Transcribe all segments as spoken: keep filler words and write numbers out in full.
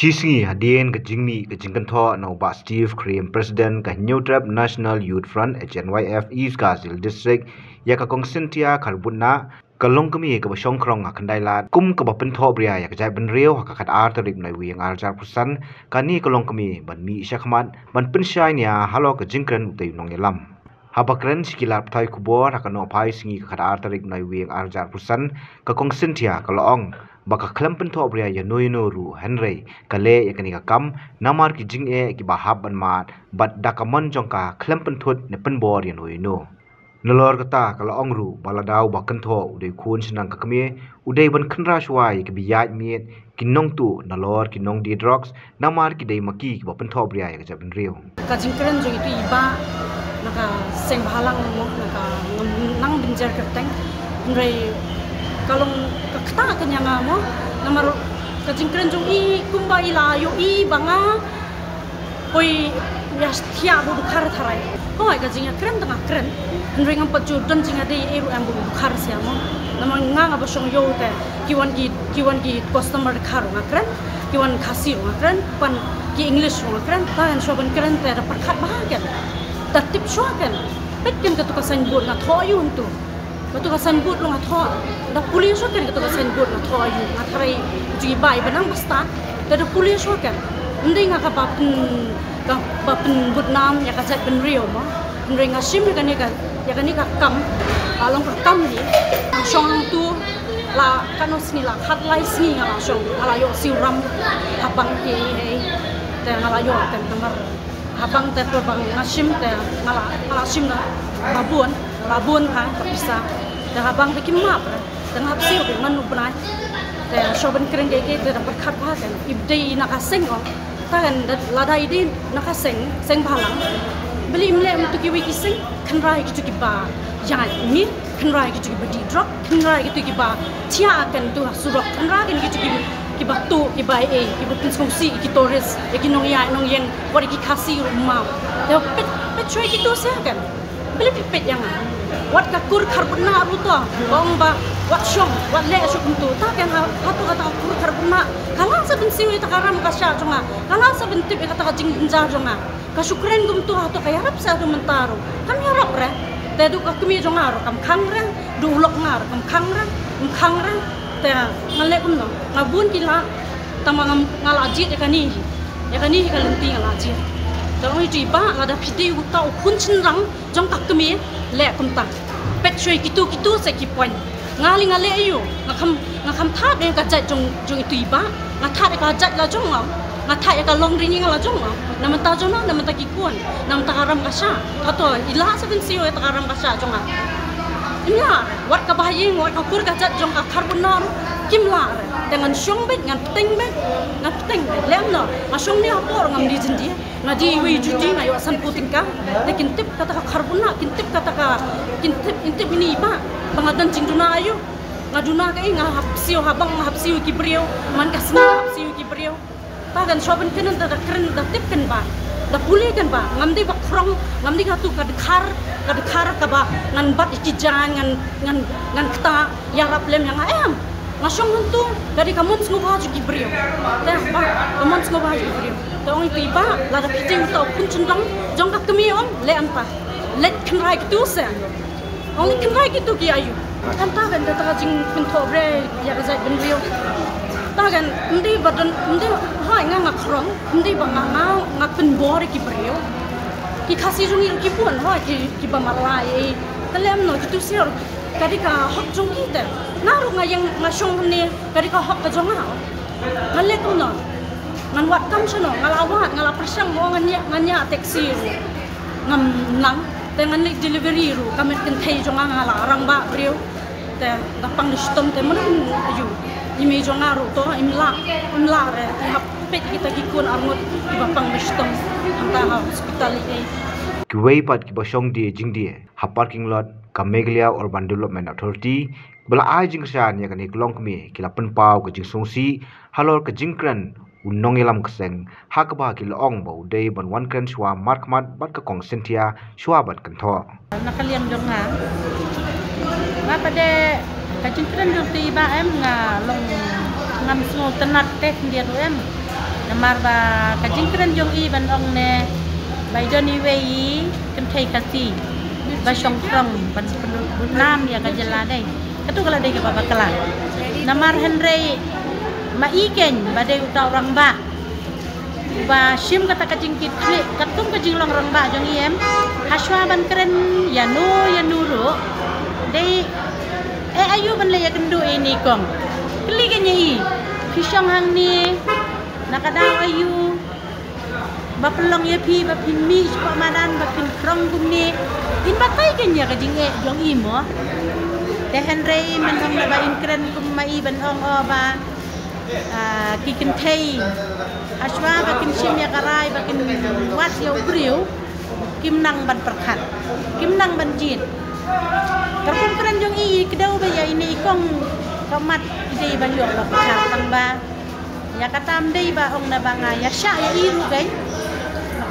Shi sngi hadien ka jingmih ka jingkynthoh na u Bah Steve Krim, President ka Hynñiewtrep National Youth Front, H N Y F, East Khasi Hills District, ïa ka Kong Cynthia Kharbutnah, ka longkmie kaba shongkhrong ha Khyndai Lad kum kaba pynthohbria ïa ka jaitbynriew ha ka khatar tarik Naiwieng arhajar arphew san, kane ka longkmie ban mih shakhmat ban pynshai nia halor ka jingkren utei u nongïalam. Haba kren sha ki lad pathai khubor ha ka nohphai sngi ka khatar tarik Naiwieng arhajar arphew san, ka Kong Cynthia ka la ong ba ka khlem pynthohbria ïano ïano ruh, hynrei ka leh ïa kane ka kam namar ki jingeh kiba hap ban mad, bad da ka mon jong ka khlem pynthut ne pynbor ïano ïano. Nalor kata ka la ong ruh ba lada uba kynthoh u dei u khun shynrang ka kmie, u dei ban khynra shuwa ïa kiba ïaid miet, ki nongtuh nalor ki nongdie drugs, namar ki dei ma ki kiba pynthohbria ïa ka jaitbynriew. Ka jingkren jong itu i bah, na ka seng bhalang mo, na ka ngam nang bynjer kyrteng, hynrei ka long ka ktah ka ïa nga mo, namar ka jingkren jong i kumba i la ïohi ba nga poi ïa thiah bad u dkhar tharai. Hooid, ka jingïakren tang nga kren, hynrei ngam pat ju don jingïadei ei ruh em bad u dkhar sha mo. Namar nga nga ba shong ïew te ki wan ki, ki wan ki customer dkhar ruh nga kren, ki wan Khasi ruh nga kren, ki wan ki English ruh nga kren. Tang ngan shuwa ban kren te da pyrkhat bha ken, da tip shuwa ken. Peit ken katu ka signboard nga thoh ïa u hangtu. Katu ka signboard ruh nga thoh, da pule shuwa ken katu ka signboard nga thoh ïa u, nga tharai u jingïabah ba nang ba stad, te da pule shuwa ken. Ym dei nga kaba pyn, kaba pynbudnam ïa ka jaitbynriew mo. Hynrei nga shim ïa kane ka, ïa kane ka kam, ka long ka kam hi. Nga shong hangtu la katno sngi, la khatlai sngi nga la shong, nga la ïoh siew ram ha bank hi hi. Te nga la ïoh te namar ha bank te, pyrshang nga shim te nga la, nga la shim na ba bun, ba bun ha ka pisa. Te ha bank te kim map re. Te nga hap siew te man u bnai. Te shuwa ban kren kiei kiei te da pyrkhat bha ken. I dei i na ka seng o. Ta ken da, lada i dei na ka seng, seng bhalang, balei im leh kumtu kiwei ki seng, khynra ïa kitu kiba ïaid miet, khynra ïa kitu kiba dih drok, khynra ïa kitu kiba thiah ken tu ha surok, khynra ken kitu kiba, kiba tuh, kiba ei ei, kiba pynsngewsih ïa ki tourist, ïa ki nongïaid nongïeng, wat ïa ki Khasi ruh map. Te peit, peit shuwa ïa kitu sha ken. Balei phi peit ïa nga? Wat ka kur Kharbutnah ruh to, ba ong ba wat shong, wat leh shuh kumtu. Ta ken ha, hato kata ka kur Kharbutnah ka lah sa ban siew ïa ta ka ram ka shah jong nga, ka lah sa ban tip ïa kata ka jingjynjar jong nga. Ka shu kren kumtu, hato ka ïarap sa hato mynta ruh? Kam ïarap re. Te duh ka kmie jong nga ruh kam khang re, duh u lok nga ruh kam khang re, kam khang re. Te ngan leh kumno? Nga bun ki lad, tangba nga, nga la jied ïa kane hi. Ïa kane hi ka lynti nga la jied. Te ong itu i bah, lada phi dei uta u khun shynrang jong ka kmie, leh kumta. Peit shuwa ïa kitu kitu seh ki point. Nga lei nga leh aiu? Nga kham, nga kham thad ïa ka jait jong, jong itu i bah. Nga thad ïa ka jait la jong nga. Nga thad ïa ka longri ïing la jong nga. Na mynta jong nga, na mynta ki khun, na mynta ka ram ka shah. Hato i lah sa ban siew ïa ta ka ram ka shah jong nga? Im lah re. Wat kaba ha ïing, wat ka kur ka jait jong ka Kharbutnah ruh kim lah re. Te ngan shong beit, ngan bteng beit, ngan bteng beit. Leh kumno? Nga shong ne hapoh ruh ngam dei jynjar. Nga dei iwei i juti, nga ïoh sanphew tyngka. Te kin tip kata ka Kharbutnah, kin tip kata ka, kin tip, kin tip ine i bah ba nga don jingduna aiu. Nga duna kaei? Nga hap siew ha bank, nga hap siew ïa ki briew. Man ka sngi nga hap siew ïa ki briew. Ta ken shuwa ban kren te da kren, da tip ken bah, da pule ken bah. Ngam dei ba khrong, ngam dei katu ka dkhar, ka dkhar kaba ngan bat ïa ki jaiñ, ngan, ngan, ngan ktah, ïarap lem ïa nga em. Nga shong hangtu, ka dei ka mon sngewbha jong ki briew. Te bah, ka mon sngewbha jong ki briew. Te ong itu i bah, lada phi dei uta u khun shynrang jong ka kmie, ong, leh kumta. Leit khynra ïa kitu seh. Ong, leit khynra ïa kitu ki aiu? Kan ta ken kata ka jingpynthohbria ïa ka jaitbynriew. Ta ken, ym dei ba don, ym dei, hooid nga, nga khrong, ym dei ba nga, nga, nga pynbor ïa ki briew. Ki Khasi jong ngi ruh ki bun, hooid, ki, kiba malai, eh. Te leh kumno, kitu seh ruh ka dei ka hok jong ki te. Nga ruh nga ïeng nga shong hangne, ka dei ka hok ka jong nga. Ngan leh kumno? Ngan wad kam shano? Nga la wad, nga la pyrshang mo, ngan ïa, ngan ïa taxi ruh ngam nang. Te ngan leit delivery ruh ka met kynthei jong nga, nga la rangbah briew. Te da pang da shitom te mano aiu? I mei jong nga ruh to im lah, im lah re. I hap peit kita ki khun arngut kiba pang da shitom hangta ha hospital i ei. Kiwei pat kiba shong die jingdie ha parking lot ka Meghalaya Urban Development Authority ba la ai jingkyrshan ïa kane ka longkmie ki la pynpaw ka jingsngewsih halor ka jingkren u nongïalam ka seng, ha kaba ki la ong ba u dei ban wan kren shuwa markhmat bad ka Kong Cynthia shuwa ban kynthoh. Na ka liang jong nga, nga pat de ka jingkren jong tu i bah em, nga long ngam sngewtynnat te khyndiat ruh em. Namar ba ka jingkren jong i ban ong ne ba i don iwei i kynthei Khasi ba shong khrong ban pynbud nam ïa ka jylla dei. Katu ka la dei kaba bakla. Namar hynrei ma i keiñ ba dei uta u rangbah ba shim kata ka jingkitkhlieh katkum ka jinglong rangbah jong i em. Hashwa ban kren ïano ïano ruh dei, eh, aïu ban leh ïakynduh ïa ine i kong. Kylli keiñ ïa i, phi shong hangne na ka daw aïu ba pynlong ïa phi ba phin mih shapoh madan ba phin khrong kumne. In batai keiñ ïa ka jingeh jong i mo. Te hynrei mynta ba in kren kum ma i ban ong o ba, ah, ki kynthei hashwa ba kin shim ïa ka rai ba kin wad ïa u briew, kim nang ban pyrkhat, kim nang ban jied. Ka rukom kren jong i, i kdew ba ïa ine i kong ka mat i dei ban ïoh ba pyrkhat tang ba ïa kata ym dei ba ong na ba nga ïa shah ïa i ruh keiñ.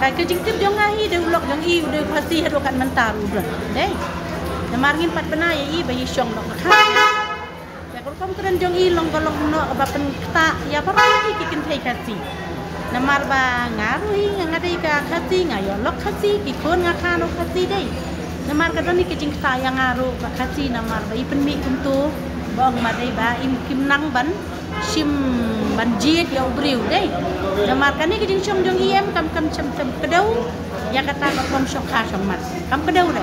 Ka, ka jingtip jong nga hi dei u lok jong i u dei u Khasi haduh kat mynta ruh dei. Namar ngim pat bna ïa i ba i shong lok ka kha. Ïa ka rukom kren jong i long ka long noh kaba pynktah ïa baroh ki kynthei Khasi. Namar ba nga ruh hi nga, nga dei ka Khasi, nga ïoh lok Khasi, ki khun nga kha noh Khasi dei. Namar ka don hi ka jingktah ïa nga ruh ka Khasi namar ba i pynmih kumto ba ong ma dei ba im kim nang ban shim ban jied ïa u briew dei. Namar kane ka jingshong jong i em kam, kam shym, shym kdew ïa kata ka rukom shong kha shong mat. Kam kdew re.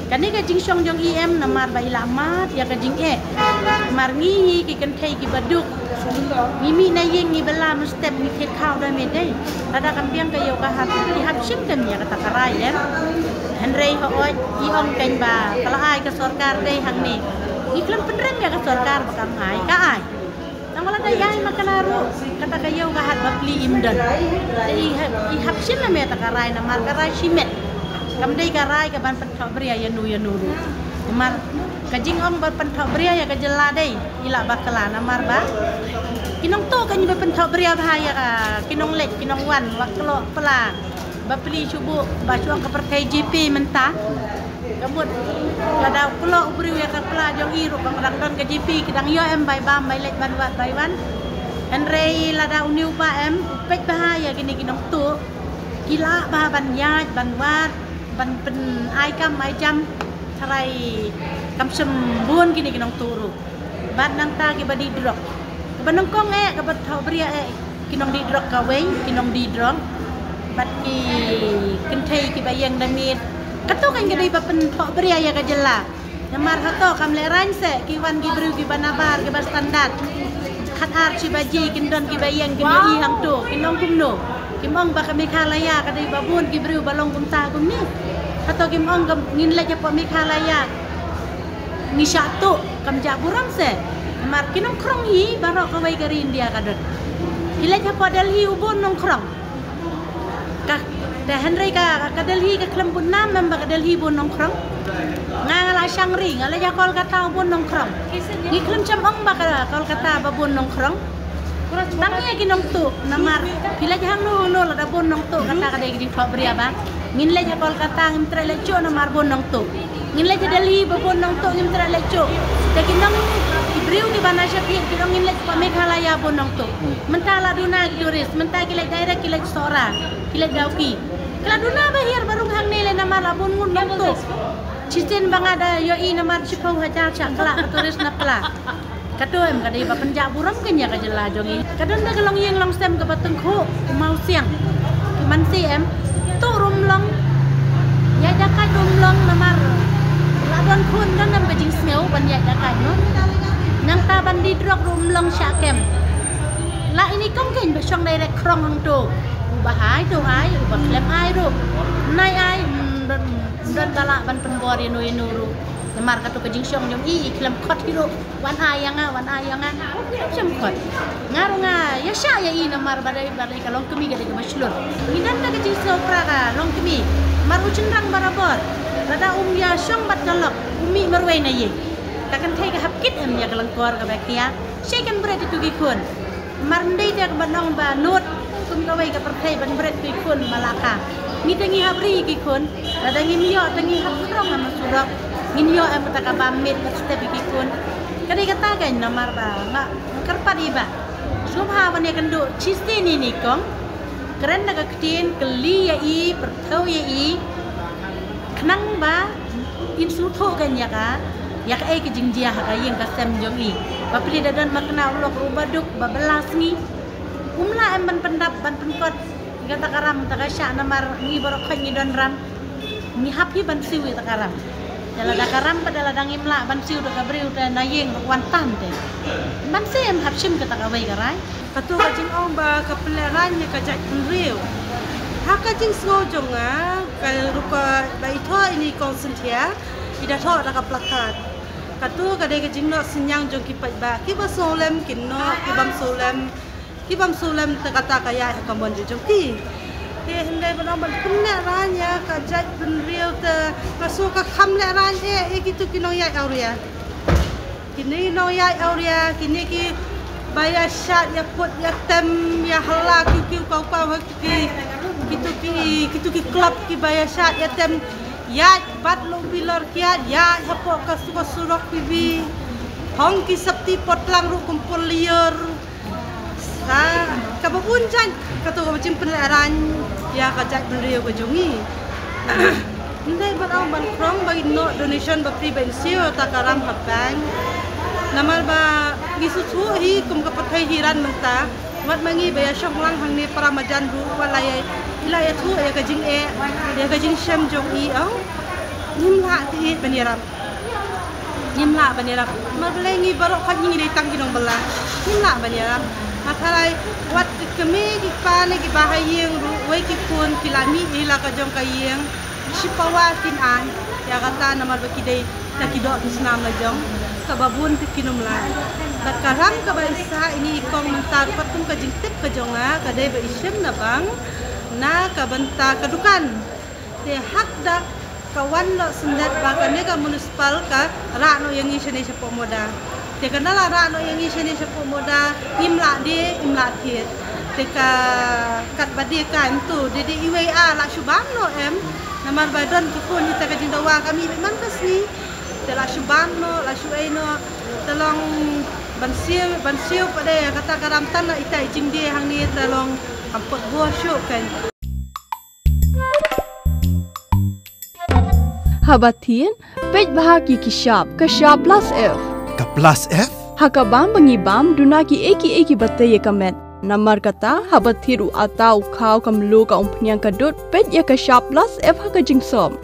Kane ka jingshong jong i em namar ba i la mad ïa ka jingeh. Namar ngi hi ki kynthei kiba duk, ngi mih na ïing ngi bylla mynstep ngi thied khaw da me dei. Lada kam biang ka ïew ka hat ki hap shim kem ïa kata ka rai em. Hynrei hooid i ong keiñ ba ka la ai ka sorkar dei hangne. Ngi khlem pynrem ïa ka sorkar ba kam ai, ka ai. Tang ba lada ïai ma ka la ruh kata ka ïew ka hat ba pli im don. Te i hap, i hap shim na me ta ka rai namar ka rai shimet. Kam dei ka rai ka ban pynthohbria ïano ïano ruh. Namar ka jingong ban pynthohbria ïa ka jylla dei i la bakla namar ba ki nongtuh keiñ ba pynthohbria bha ïa ka, ki nongleit ki nongwan, wa klok pla ba pli shu buh ba shu ong ka pyrthei J P mynta. Ka mut lada u klok u briew ïa ka pla jong i ruh ba ka dang don ka J P, ki dang ïoh em bai bam bai leit ban wad bai wan. Hynrei lada une u bah em u peit bha ïa kine ki nongtuh, ki lah bha ban ïaid ban wad ban pyn-ai kam ai jam. Tharai kam shym bun kine ki nongtuh ruh. Bad nangta kiba dih drok, kaba nyngkong eh kaba thohbria eh ki nongdih drok kawei, ki nongdih drok bad ki kynthei kiba ïeng da miet. Kato kan ka dei ba pynthohbria ïa ka jylla. Namar hato kam lehraiñ se ki wan ki briew kiba nabar kiba standard. Khatar shi baje kin don kiba ïeng kin ïohi hangto, kin ong kumno? Kim ong ba ka Meghalaya ka dei ba bun ki briew ba long kumta kumne. Hato kim ong ka ngin leit hapoh Meghalaya ngi shah tuh? Kam jah burom se. Namar ki nongkhrong hi baroh kawei ka ri India ka don. Ki leit hapoh Delhi u bun nongkhrong. Ka, te hynrei ka, ka Delhi ka khlem bun nam em ba ka Delhi bun nongkhrong. Nga, nga la shang ri, nga leit ha Kolkata u bun nongkhrong. Ngi khlem shym ong ba ka Kolkata ba bun nongkhrong. Tang ïa ki nongtuh namar phi leit hangno hangno lada bun nongtuh kata ka dei ka jingthohbria ba ngin leit ha Kolkata ngim treh leit shuh namar bun nongtuh. Ngin leit ha Delhi ba bun nongtuh ngim treh leit shuh. Te ki nong, ki briew kiba na shatei ki ong ngin leit hapoh Meghalaya bun nongtuh. Mynta la duna ki tourist, mynta ki leit direct ki leit Sohra, ki leit Dawki. Ki la duna ba hiar ba rung hangne lei namar la bun ngut nongtuh. Shisien ba nga da ïohi namar shiphew hajar shah khlak ka tourist na pla. Kato em ka dei ba pynjah burom keiñ ïa ka jylla jong i. Ka don da ka longïing longsem kaba tyngkhuh u mawsiang. Ki man si em tuh ruh ym long, ïaid da kait ruh ym long namar la don khun don em ka jingsngew ban ïaid da kait no. Nangta ban dih drok ruh ym long shah kem. La ine i kong keiñ ba shong direct khrong hangto. Uba ai to ai, uba khlem ai ruh. Nai ai, mm, don, don ba lah ban pynbor ïano ïano ruh. Namar kato ka jingshong jong i, i khlem khot hi ruh. Wan ai ïa nga, wan ai ïa nga. Khlem shym khot. Nga ruh nga ïa shah ïa i namar ba dei, ba dei ka longkmie ka dei kaba shlur. Ngi don da ka jingsngew pra ka longkmie. Mar u shynrang barabor. Lada um ïa shong bad ka lok, um mih marwei na ïing. Ka kynthei ka hap kit em ïa ka lyngkor kaba khia. Shei kan bret ïa tu ki khun. Mar ndei te ka ban ong ba nud kum kawei ka pyrthei ban bret ki khun ba la kha. Ngi te ngi hap ri ki khun. Lada ngim ïoh te ngi hap khrong ha surok. Ngin ïoh em kata ka bam miet ba step ïa ki khun. Ka dei kata ka namar ba nga kyrpad ïa ba Kumba ban ïakynduh shisien ïa i kong, kren da ka ktien, kylli ïa i, pyrthew ïa i, khnang ba in sngewthuh kan ïa ka, ïa kaei ka jingjia ha ka ïing ka sem jong i. Ba phi da don markna u lok ruh ba duk, ba bylla sngi. Um lah em ban pyndap, ban pynkot ïa kata ka ram, kata ka shah namar ngi baroh khoit ngi don ram. Ngi hap hi ban siew ïa kata ka ram. Te lada ka ram pat, lada ngim lah ban siew da ka briew te na ïing ruh wan tam te. Ban siew em hap shim kata kawei ka rai. Kato ka jingong ba ka pynlehraiñ ïa ka jaitbynriew. Ha ka jingsngew jong nga, ka rukom ba i thoh ïa i kong Synthia, i da thoh da ka plakat. Kato ka dei ka jingnoh synñiang jong ki paidbah, kiba sngewlem kin noh, ki bym sngewlem, ki bym sngewlem te kata ka ïaid ha ka mon jong ki. Te hynrei ban ong ban pynlehraiñ ïa ka jaitbynriew te nga sngew ka kham lehraiñ eh ïa kito ki nongïaid awria. Kine nongïaid awria, kine kiba ïa shad, ïa put, ïa tem, ïa hala, kiew kiew kaw kaw, ha ki, kito ki, kito ki club kiba ïa shad, ïa tem, ïaid bat lum bilor kiad, ïaid hapoh ka su-, ka surok P B, hong ki sopti potlang ruh kum por liur. Sa, kaba bun jait, kato kaba jingpynlehraiñ ïa ka jaitbynriew ka jong ngi. Hynrei ban ong ban krong ba ngin noh donation ba phi ban siew ta ka ram ha bank. Namar ba ngi sngewthuh hi kum ka pyrthei hi ran mynta. Wat ma ngi ba ïa shong lang hangne para marjan ruh, wat la ïa, i la ïathuh ïa ka jingeh, ïa ka jingshem jong i, ong. Ngim lah te ban ïarap. Ngim lah ban ïarap. Namar balei ngi baroh khoit ngi dei tang ki nongbylla. Ngim lah ban ïarap. Nga tharai wat ki kmie ki kpa ne kiba ha ïing ruh, wei ki khun ki la mih ïa la ka jong ka ïing. Shi pawa kin ai ïa kata namar ba ki dei na ki doh ki snam la jong. Kaba bun te kin ym lah. Bad ka ram kaba i sah ïa i kong mynta ruh pat kum ka jingtip ka jong nga, ka dei ba i shim na bank na ka bynta ka dukan. Te hak da ka wan noh syndet ba kane ka municipal ka rah noh ïa ngi shane shapoh Moda. Te ka na la rah noh ïa ngi shane shapoh Moda, ngim lah die, ngim lah thied. Te ka katba die ka em tu, dei dei iwei a la shu bam noh em. Namar ba don ki khun ïa ta ka jingdawa ka mih beit man ka sngi. Te la shu bam noh, la shu ei noh. Te long ban siew, ban siew pat de kata ka ram tan na ita i jingdie hangne te long kam pat bor shuh kan. Haba thied, peit bha ki ki shap, ka shap plus F. Ka plus F? Ha ka bam ba ngi bam, duna ki ei ki ei kiba tei ïa ka met. Namar kata, haba thied u ata u khaw ka mluh ka umphniang ka dud, peit ïa ka shap plus F ha ka jingsop.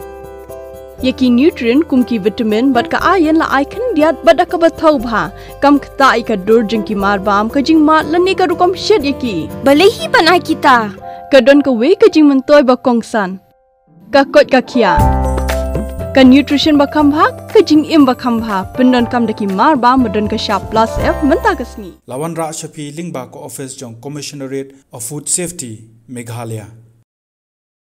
Ïa ki nutrient kum ki vitamin bad ka iron la ai khyndiat bad da kaba thaw bha. Kam ktah ïa ka dur jong ki mar bam, ka jingmad lane ka rukom shet ïa ki. Balei hi ban ai kita? Ka don kawei ka jingmyntoi ba kongsan. Ka koit ka khiah. Ka nutrition ba kham bha, ka jingim ba kham bha. Pyndonkam da ki mar bam ba don ka shap plus F mynta ka sngi. La wanrah sha phi lyngba ka office jong Commissionerate of Food Safety, Meghalaya.